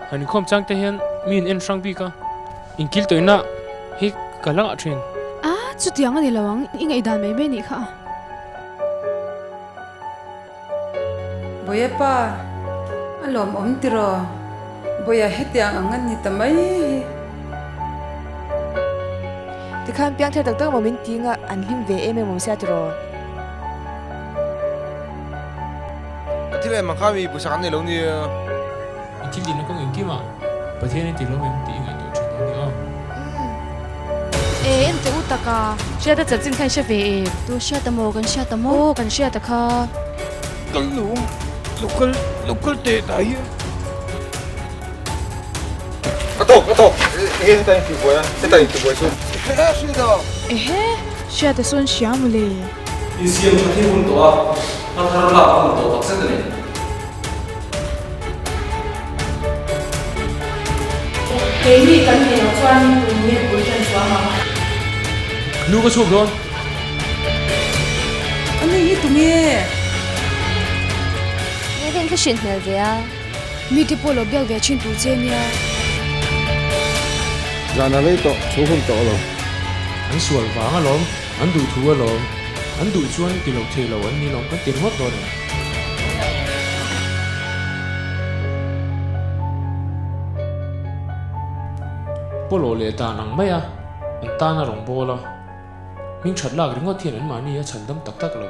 Han inkhawm chang te hian mi in en hrang bik a, inkil tawihna hi ka la ngah thin. A, chutiang a ni lo ang, i ngaihdan mai mai nih kha a. Bawiha pa, a lawmawm tiraw? Bawiha hetiang ang a ni ta mai hi. Tikhan piangthar tak tak maw min ti nga an hlim ve em em awm sia tiraw? Ka thil em ang kha mi puisak an nei lo nia. I thil tihna kawng engkim ah Pathian i ti lo em tih i ngaihtuah thin dawn nia aw. E en teh u tak a. Hriata chanchin kha i hre ve em? Tu hriat a maw? Kan hriat a maw? Aw kan hriat a kha. Kal lo, lo kal, lo kal teh tah hian. A tawk, a tawk. Enge heta in tihbuai a? Heta in tihbuai chu. Ehe, hriat a. Ehe, hriat a sawn hria mawle. Insiam tha hi hun tawh a, hma thar lak hun tawh takzet a ni. Keini kan nih loh chuan tun nge bul tan chuang ang. Nu ka chhuak dawn. A ni hi tunge? Nge ka inthla hrin hmel ve a. Mite pawh lo biak ve thin tur che nia. Zan a rei tawh, chho hun tawh lo. An sual vang alawm, an duh thu alawm, an duh chuan ti lo thei lo an ni lawm kan ti ringawt dawn em? Pawlawh leh dan ang mai a, an tan a rawn bawl a, hming that lak ringawt hian anmahni a chhandam tak tak lo.